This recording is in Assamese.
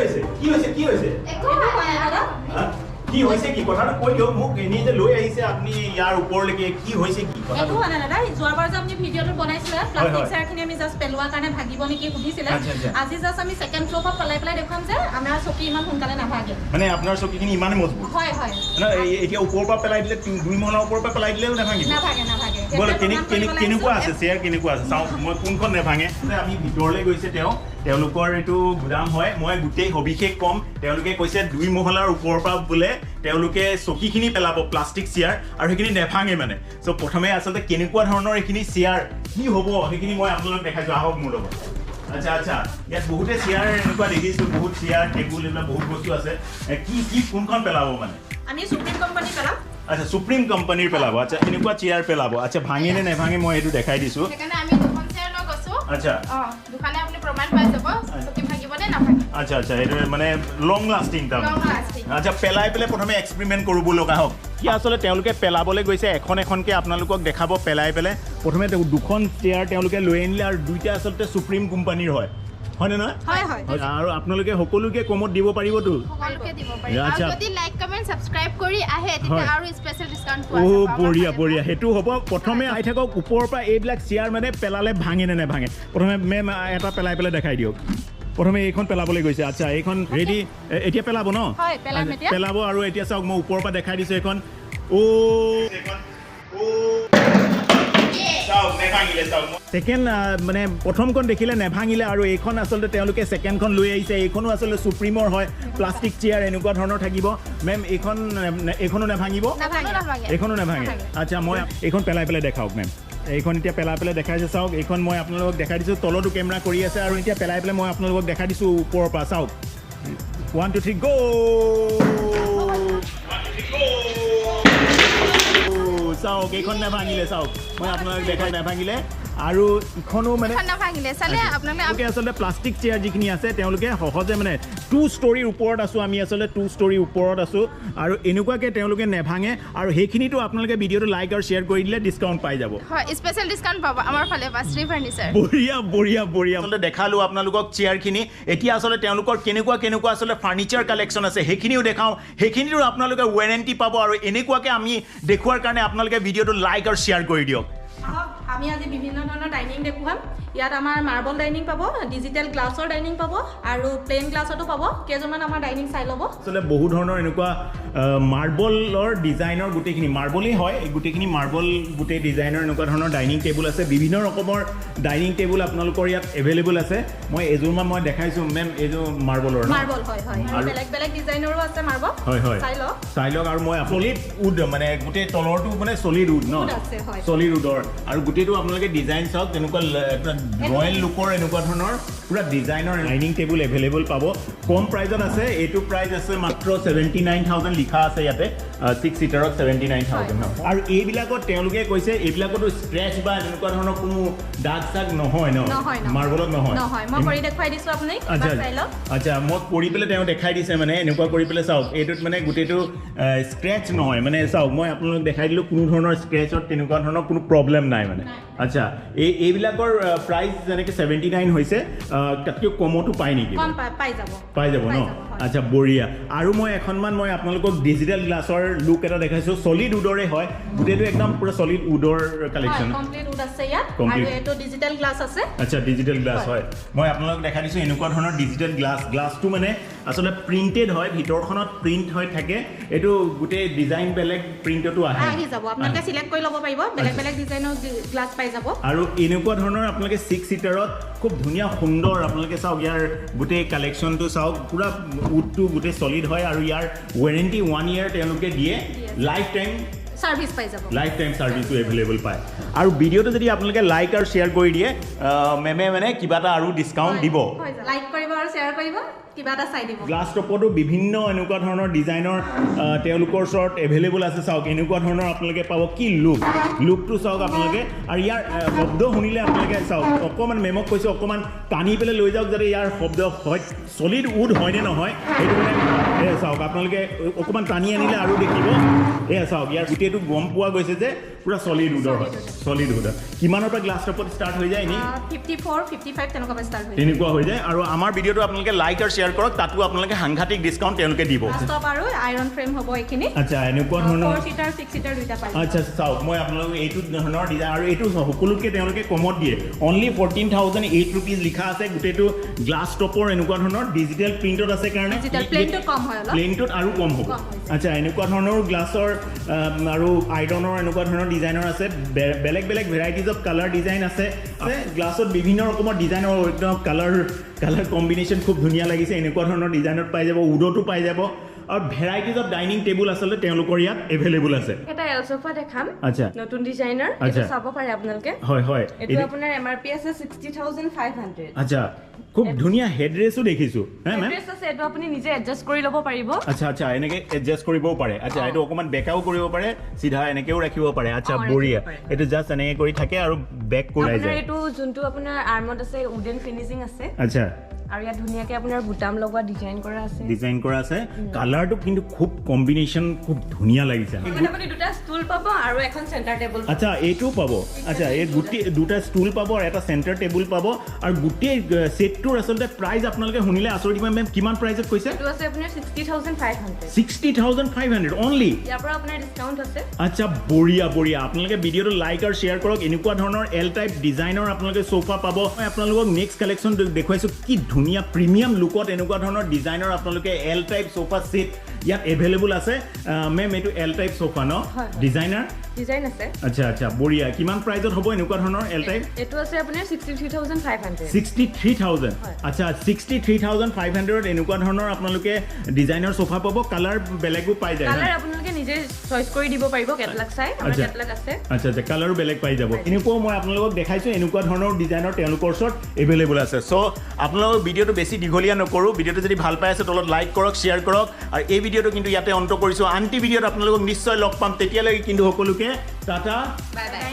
হৈছে কি হৈছে কি হৈছে কি হৈছে কি কথাটো কৈ দিয়ক মোক। এনেই যে লৈ আহিছে আপুনি ইয়াৰ ওপৰলৈকে, কি হৈছে কি একো হোৱা নাই দাদা। যোৱাবাৰ যে আপুনি ভিডিঅ'টো বনাইছিলে, প্লাষ্টিক চেয়াৰখিনি আমি জাষ্ট পেলোৱাৰ কাৰণে ভাগিব নেকি সুধিছিলে। আজি জাষ্ট আমি ছেকেণ্ড ফ্ল'ৰ পৰা পেলাই পেলাই দেখুৱাম যে আমাৰ চকী ইমান সোনকালে নাভাগে। মানে আপোনাৰ চকীখিনি ইমানে মজবুত? হয় হয়। এতিয়া ওপৰৰ পৰা পেলাই দিলে, দুই মহলাৰ ওপৰৰ পৰা পেলাই দিলেও নাভাঙিব? নাভাগে নাভাগে। কেনেকুৱা আছে চেয়াৰ, কেনেকুৱা আছে চাওঁ মই, কোনখন নাভাঙে। আমি ভিতৰলৈ গৈছে, তেওঁলোকৰ এইটো গুদাম হয়। মই গোটেই সবিশেষ ক'ম। তেওঁলোকে কৈছে দুই মহলাৰ ওপৰৰ পৰা বোলে তেওঁলোকে চকীখিনি পেলাব, প্লাষ্টিক চেয়াৰ, আৰু সেইখিনি নেভাঙে মানে। চ' প্ৰথমে আচলতে কেনেকুৱা ধৰণৰ এইখিনি চেয়াৰ কি হ'ব সেইখিনি মই আপোনালোক দেখাইছোঁ, আহক মোৰ লগত। আচ্ছা আচ্ছা, ইয়াত বহুতে চেয়াৰ এনেকুৱা দেখিছোঁ, বহুত চেয়াৰ টেবুল এইবিলাক বহুত বস্তু আছে। কি কি কোনখন পেলাব মানে? আমি সুপ্ৰিম কোম্পানী পেলাম। আচ্ছা, সুপ্ৰিম কোম্পানীৰ পেলাব। আচ্ছা, এনেকুৱা চেয়াৰ পেলাব। আচ্ছা, ভাঙে নে নেভাঙে মই সেইটো দেখাই দিছোঁ। আচ্ছা, আচ্ছা আচ্ছা, এইটো মানে লং লাষ্টিং তাৰমানে। আচ্ছা, পেলাই পেলাই প্ৰথমে এক্সপেৰিমেণ্ট কৰিব লগা হওক। কি আচলতে তেওঁলোকে পেলাবলৈ গৈছে, এখন এখনকৈ আপোনালোকক দেখাব পেলাই পেলাই। প্ৰথমে দুখন চেয়াৰ তেওঁলোকে লৈ আনিলে আৰু দুইটা আচলতে সুপ্ৰিম কোম্পানীৰ হয়, হয়নে নহয়? আৰু আপোনালোকে সকলোকে কমত দিব পাৰিবতো? অ' বঢ়িয়া বঢ়িয়া, সেইটো হ'ব। প্ৰথমে আহি থাকক ওপৰৰ পৰা এইবিলাক চেয়াৰ মানে পেলালে ভাঙে নে নেভাঙে। প্ৰথমে মেম এটা পেলাই পেলাই দেখাই দিয়ক। প্ৰথমে এইখন পেলাবলৈ গৈছে। আচ্ছা, এইখন ৰেডি, এতিয়া পেলাব ন? পেলাব। আৰু এতিয়া চাওক মই ওপৰৰ পৰা দেখাই দিছোঁ এইখন। অ' ছেকেণ্ড মানে প্ৰথমখন দেখিলে নেভাঙিলে, আৰু এইখন আচলতে তেওঁলোকে ছেকেণ্ডখন লৈ আহিছে। এইখনো আচলতে সুপ্ৰিমৰ হয়, প্লাষ্টিক চেয়াৰ এনেকুৱা ধৰণৰ থাকিব। মেম এইখন এইখনো নেভাঙিব? এইখনো নেভাঙে। আচ্ছা, মই এইখন পেলাই পেলাই দেখাওক মেম। এইখন এতিয়া পেলাই পেলাই দেখাইছে, চাওক। এইখন মই আপোনালোকক দেখাই দিছোঁ, তলতো কেমেৰা কৰি আছে। আৰু এতিয়া পেলাই পেলাই মই আপোনালোকক দেখাই দিছোঁ ওপৰৰ পৰা, চাওক। 1 2 3 গ'। চাওক এইখন নেভাঙিলে, চাওক মই আপোনালোক দেখাই নেভাঙিলে। আৰু ইখনো মানে আচলতে প্লাষ্টিক চেয়াৰ যিখিনি আছে তেওঁলোকে সহজে মানে 2 ষ্টৰীৰ ওপৰত আছোঁ আমি, আচলতে 2 ষ্টৰীৰ ওপৰত আছোঁ আৰু এনেকুৱাকৈ তেওঁলোকে নেভাঙে। আৰু সেইখিনিতো আপোনালোকে ভিডিঅ'টো লাইক আৰু শ্বেয়াৰ কৰি দিলে ডিছকাউণ্ট পাই যাব। বঢ়িয়া বঢ়িয়া বঢ়িয়া। আচলতে দেখালোঁ আপোনালোকক চেয়াৰখিনি। এতিয়া আচলতে তেওঁলোকৰ কেনেকুৱা কেনেকুৱা আচলতে ফাৰ্ণিচাৰ কালেকশ্যন আছে সেইখিনিও দেখাওঁ, সেইখিনিতো আপোনালোকে ৱেৰেণ্টি পাব। আৰু এনেকুৱাকৈ আমি দেখুৱাৰ কাৰণে আপোনালোকে ভিডিঅ'টো লাইক আৰু শ্বেয়াৰ কৰি দিয়ক। আমি আজি বিভিন্ন ধৰণৰ ডাইনিং দেখুৱাম। ইয়াত আমাৰ মাৰ্বল ডাইনিং পাব, ডিজিটেল গ্লাছৰ ডাইনিং পাব আৰু প্লেইন গ্লাছতো পাব। কেইজনমান আমাৰ ডাইনিং চাই ল'ব। আচলতে বহু ধৰণৰ এনেকুৱা মাৰ্বলৰ ডিজাইনৰ, গোটেইখিনি মাৰ্বলেই হয়, এই গোটেইখিনি মাৰ্বল গোটেই ডিজাইনৰ এনেকুৱা ধৰণৰ ডাইনিং টেবুল আছে। বিভিন্ন ৰকমৰ ডাইনিং টেবুল আপোনালোকৰ ইয়াত এভেইলেবল আছে। মই এযোৰমান মই দেখাইছোঁ মেম, এইযোৰ মাৰ্বলৰ। মাৰ্বল হয় হয়, বেলেগ বেলেগ ডিজাইনৰো আছে মাৰ্বল। হয় হয়, চাই লওক চাই লওক। আৰু মই চলিড উড মানে গোটেই তলৰটো মানে চলিড উড ন, চলিড উডৰ। আৰু গোটেইটো আপোনালোকে ডিজাইন চাওক, তেনেকুৱা ৰয়েল লুকৰ এনেকুৱা ধৰণৰ পূৰা ডিজাইনৰ ডাইনিং টেবুল এভেইলেবল পাব। কম প্ৰাইজত আছে, এইটো প্ৰাইজ আছে মাত্ৰ 79,000 লিখা আছে ইয়াতে, 6 চিটাৰত 79,000 ন। আৰু এইবিলাকত তেওঁলোকে কৈছে এইবিলাকতো স্ক্ৰেচ বা এনেকুৱা ধৰণৰ কোনো দাগ চাগ নহয় ন, মাৰ্বলত নহয়। আচ্ছা আচ্ছা, মই কৰি পেলাই তেওঁ দেখাই দিছে, মানে এনেকুৱা কৰি পেলাই চাওক এইটোত মানে গোটেইটো স্ক্ৰেচ নহয়। মানে চাওক মই আপোনালোক দেখাই দিলোঁ, কোনো ধৰণৰ স্ক্ৰেচত তেনেকুৱা ধৰণৰ কোনো প্ৰব্লেম নাই মানে। আচ্ছা, এইবিলাকৰ প্ৰাইচ যেনেকৈ 79 হৈছে, তাতকৈ কমতো পায় নেকি? পাই যাব ন। আচ্ছা বঢ়িয়া। আৰু মই এখনমান মই আপোনালোকক ডিজিটেল গ্লাছৰ লুক এটা দেখাইছোঁ, চলিড উডৰে হয়, গোটেইটো একদম পূৰা চলিড উডৰ কালেকশ্যন। আচ্ছা, ডিজিটেল গ্লাছ হয়, মই আপোনালোকক দেখাই দিছোঁ এনেকুৱা ধৰণৰ ডিজিটেল গ্লাছ। গ্লাছটো মানে আচলতে প্ৰিণ্টেড হয়, ভিতৰখনত প্ৰিণ্ট হৈ থাকে। এইটো গোটেই ডিজাইন বেলেগ প্ৰিণ্টতো আহে, আহি যাব, আপোনালোকে চিলেক্ট কৰি ল'ব পাৰিব, বেলেগ বেলেগ ডিজাইনৰ গ্লাছ পাই যাব। আৰু এনেকুৱা ধৰণৰ আপোনালোকে 6 চিটাৰত খুব ধুনীয়া সুন্দৰ, আপোনালোকে চাওক ইয়াৰ গোটেই কালেকশ্যনটো চাওক, পূৰা উডটো গোটেই চলিড হয়। আৰু ইয়াৰ ৱেৰেণ্টি 1 ইয়েৰ তেওঁলোকে দিয়ে, লাইফ টাইম সাৰ্ভিস পাই যাব, লাইফ টাইম সাৰ্ভিসটো এভেইলেবল পায়। আৰু ভিডিঅ'টো যদি আপোনালোকে লাইক আৰু শ্বেয়াৰ কৰি দিয়ে, মেমে মানে কিবা এটা আৰু ডিছকাউণ্ট দিব। লাইক কৰিব আৰু শ্বেয়াৰ কৰিব, কিবা এটা চাই দিব। গ্লাছ টপতো বিভিন্ন এনেকুৱা ধৰণৰ ডিজাইনৰ তেওঁলোকৰ ওচৰত এভেইলেবল আছে। চাওক এনেকুৱা ধৰণৰ আপোনালোকে পাব। কি লুক, লুকটো চাওক আপোনালোকে। আৰু ইয়াৰ শব্দ শুনিলে আপোনালোকে চাওক, অকণমান মেমক কৈছোঁ অকণমান টানি পেলাই লৈ যাওক যাতে ইয়াৰ শব্দ হয়, চলিড উড হয়নে নহয় সেইটো মানে। এয়া চাওক আপোনালোকে অকণমান টানি আনিলে আৰু দেখিব। এয়া চাওক ইয়াৰ গোটেইটো গোটেইটো গম পোৱা গৈছে যে পূৰা চলিড উডৰ হয়। চলিড উডৰ। কিমানৰ পৰা গ্লাছ টপত ষ্টাৰ্ট হৈ যায় এনেই? 54, 55 তেনেকুৱা পৰা ষ্টাৰ্ট হৈ যায়। তেনেকুৱা হৈ যায়। আৰু আমাৰ ভিডিঅ'টো আপোনালোকে লাইক আৰু শ্বেয়াৰ কৰক, তাতো আপোনালোকে সাংঘাতিক ডিছকাউণ্ট তেওঁলোকে দিব। গ্লাছ টপ আৰু আইৰণ ফ্ৰেম হ'ব এইখিনি। আচ্ছা, এনেকুৱা ধৰণৰ। 4 চিটাৰ, 6 চিটাৰ দুইটা পাই যাব। আচ্ছা, চাওক, মই আপোনালোকক এইটো ধৰণৰ ডিজাইন আৰু এইটো সকলোতকৈ তেওঁলোকে কমত দিয়ে। অনলি 14,008 ৰুপিজ লিখা আছে। গোটেইটো গ্লাছ টপৰ এনেকুৱা ধৰণৰ ডিজিটেল প্ৰিণ্টত আছে কাৰণে ডিজিটেল প্লেইনটোত কম হয় অলপ। প্লেইনটোত আৰু কম হ'ব। কম হৈ যায়। আচ্ছা, এনেকুৱা ধৰণৰ গ্লাছৰ আৰু আইৰণৰ এনেকুৱা ধৰণৰ ডিজাইনৰ আছে। বেলেগ বেলেগ ভেৰাইটিজ অফ কালাৰ ডিজাইন আছে। গ্লাছত বিভিন্ন ৰকমৰ ডিজাইনৰ, একদম কালাৰ কম্বিনেশ্যন খুব ধুনীয়া লাগিছে। এনেকুৱা ধৰণৰ ডিজাইনত পাই যাব, উডতো পাই যাব আৰু ভেৰাইটিজ অফ ডাইনিং টেবুল আচলতে তেওঁলোকৰ ইয়াত এভেইলেবল আছে। এটা এল চোফা দেখাম। নতুন ডিজাইনৰ। এইটো চাব পাৰে আপোনালোকে। হয় হয় এইটো আপোনাৰ এমআৰপি আছে 60,500। আচ্ছা, খুব ধুনীয়া হেডৰেছো দেখিছোঁ হে মেম। হেডৰেষ্ট আছে, এইটো আপুনি নিজে এডজাষ্ট কৰি ল'ব পাৰিব। আচ্ছা, এনেকে এডজাষ্ট কৰিবও পাৰে। আচ্ছা, এইটো অকণমান বেকাও কৰিব পাৰে, চিধা এনেকেও ৰাখিব পাৰে। আচ্ছা। অ, ৰাখিব বঢ়িয়া। পাৰে। এইটো জাষ্ট এনেকে কৰি থাকে আৰু বেক কৰি আপোনাৰ যায়। এইটো যোনটো আপোনাৰ আৰ্মত আছে, উডেন ফিনিচিং আছে। আৰু ইয়াত ধুনীয়াকে আপোনাৰ বুটাম লগোৱা ডিজাইন কৰা আছে। ডিজাইন কৰা আছে। কালাৰটো কিন্তু খুব কম্বিনেশ্যন খুব ধুনীয়া লাগিছে। মানে আপুনি দুটা ষ্টুল পাব আৰু এখন চেণ্টাৰ টেবুল। আচ্ছা, এইটোও পাব। আচ্ছা, এই গোটেই দুটা ষ্টুল পাব আৰু এটা চেণ্টাৰ টেবুল পাব আৰু গোটেই ছেটটোৰ আচলতে প্ৰাইচ আপোনালোকে শুনিলে আচৰিত হ'ব। মেম, কিমান প্ৰাইচত কৈছে? এইটো আছে আপোনাৰ 60,500। 60,500 অনলি। ইয়াৰ পৰা আপোনাৰ ডিছকাউণ্ট আছে। আচ্ছা, বঢ়িয়া বঢ়িয়া। আপোনালোকে ভিডিঅ'টো লাইক আৰু শ্বেয়াৰ কৰক। এনেকুৱা ধৰণৰ এল টাইপ ডিজাইনৰ আপোনালোকে চোফা পাব। মই আপোনালোকক নেক্সট কালেকশ্যন দেখুৱাইছোঁ। কি ধুনীয়া প্ৰিমিয়াম লুকত এনেকুৱা ধৰণৰ ডিজাইনৰ আপোনালোকে এল টাইপ চোফা ছেট ইয়াত এভেইলেবল আছে। মেম, এইটো এল টাইপ চোফা ন? হয়। ডিজাইনাৰ। ডিজাইন আছে। আচ্ছা, বঢ়িয়া। কিমান প্ৰাইজত হ'ব এনেকুৱা ধৰণৰ এল টাইপ? এইটো আছে আপোনাৰ 63,500। 63,000? হয়। আচ্ছা, 63,500 এনেকুৱা ধৰণৰ আপোনালোকে ডিজাইনৰ চোফা পাব। কালাৰ বেলেগো পাই যায়? কালাৰ আপোনালোকে নিজে চইচ কৰি দিব পাৰিব, কেটলাগ চাই। আমাৰ কেটলাগ আছে। আচ্ছা, কালাৰো বেলেগ পাই যাব। এনেকুৱাও মই আপোনালোকক দেখাইছোঁ, এনেকুৱা ধৰণৰ ডিজাইনৰ তেওঁলোকৰ ওচৰত এভেইলেবল আছে। চ' আপোনালোকৰ ভিডিঅ'টো বেছি দীঘলীয়া নকৰোঁ। ভিডিঅ'টো যদি ভাল পাই আছে, তলত লাইক কৰক, শ্বেয়াৰ কৰক আৰু এই ভিডিঅ'টো কিন্তু ইয়াতে অন্ত কৰিছোঁ। আনটি ভিডিঅ'ত আপোনালোকক নিশ্চয় লগ পাম। তেতিয়ালৈকে কিন্তু সকলোকে টাটা। Bye bye.